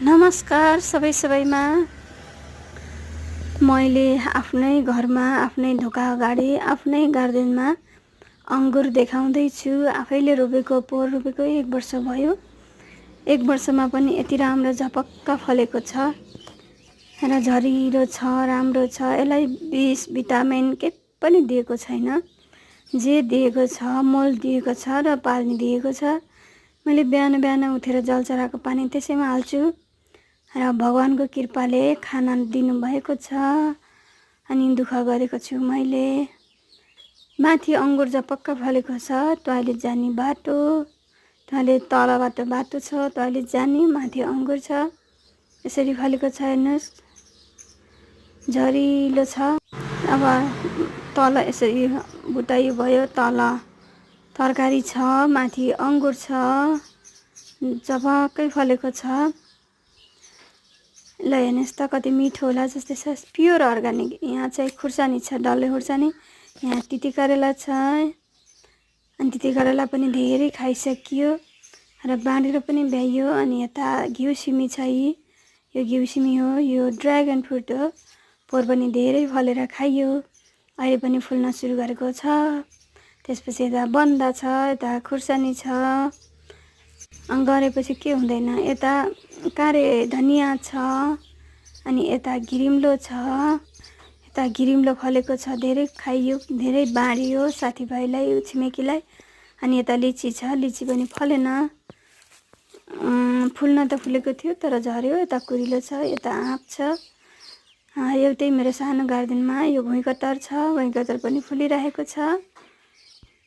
नमस्कार सबैमा मैले आफ्नै घरमा आफ्नै ढोका अगाडि आफ्नै गार्डनमा अंगुर देखाउँदै छु। आफैले रोपेको पोहोर रोपेको 1 वर्ष भयो। 1 वर्षमा पनि यति राम्रो झपक्क फलेको छ र झरिलो छ, राम्रो छ। यसलाई विष भिटामिन के पनि दिएको छैन। जे दिएको छ मल दिएको छ र पानी दिएको छ। मैले बिहान बिहान उठेर जलचराको पानी त्यसैमा हाल्छु र भगवानको कृपाले खाना दिनुभएको छ। अनि दुःख गरेको छु मैले। माथि अंगुर झपक्क फलेको छ। टोयलेट जाने बाटो, टोयलेट तलबाट बाटो छ, टोयलेट जाने माथि अंगुर छ। यसरी फलेको छ। हेर्नुस्, झरिलो छ। अब तल यसरी बुटाइ भयो, तल तरकारी छ, माथि अंगुर छ, झपक्कै फलेको छ। ल हेर्नुस् त कति मिठो होला जस्तै छ। Pure organic. यहाँ चाहिँ खुर्सानी छ, डल्ले खुर्सानी। यहाँ तिती करेला छ। अनि तिती करेला पनि धेरै खाइसकियो र बाँडेर पनि भ्याइयो। अनि यता घिउ सिमी छ। यो घिउ सिमी हो, यो ड्र्यागन फ्रुट हो। पोहोर पनि धेरै फलेर खाइयो। अहिले पनि फुल्न सुरु गरेको छ। त्यसपछि यता बन्दा छ, यता खुर्सानी छ। गरेपछि के हुँदैन। यता कारे धनिया छ। अनि यता गिरिम्लो छ। यता गिरिम्लो फलेको छ। धेरै खाइयो, धेरै बाँडियो साथीभाइलाई, छिमेकीलाई। अनि यता लिची छ। लिची पनि फलेन। फुल्न त फुलेको थियो तर झर्यो। यता कुरिलो छ, यता आँप छ। एउटै मेरो सानो गार्डनमा यो भुइँकटर छ। भुइँकटर पनि फुलिरहेको छ।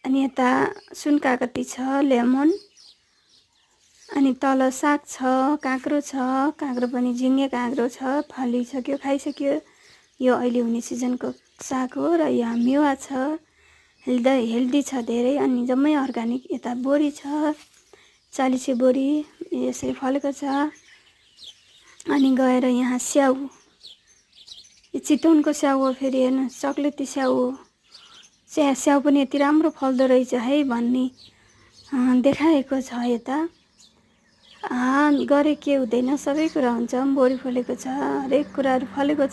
अनि यता सुनकाकती छ, लेमन। अनि तल साग छ, काँक्रो छ। काँक्रो पनि झिङ्गे काँक्रो छ, फलिसक्यो, खाइसक्यो। यो अहिले हुने सिजनको साग हो। र यहाँ मेवा छ, हेल्दी छ धेरै। अनि जम्मै अर्ग्यानिक। यता बोडी छ, 40 बोडी यसरी फलेको छ। अनि गएर यहाँ स्याउ, यो चितवनको स्याउ हो। फेरि हेर्नु, चक्लेटी स्याउ हो। स्याउ पनि यति राम्रो फल्दो रहेछ है भन्ने देखाएको छ। यता गरे के हुँदैन, सबै कुरा हुन्छ। बोडी फलेको छ, हरेक कुराहरू फलेको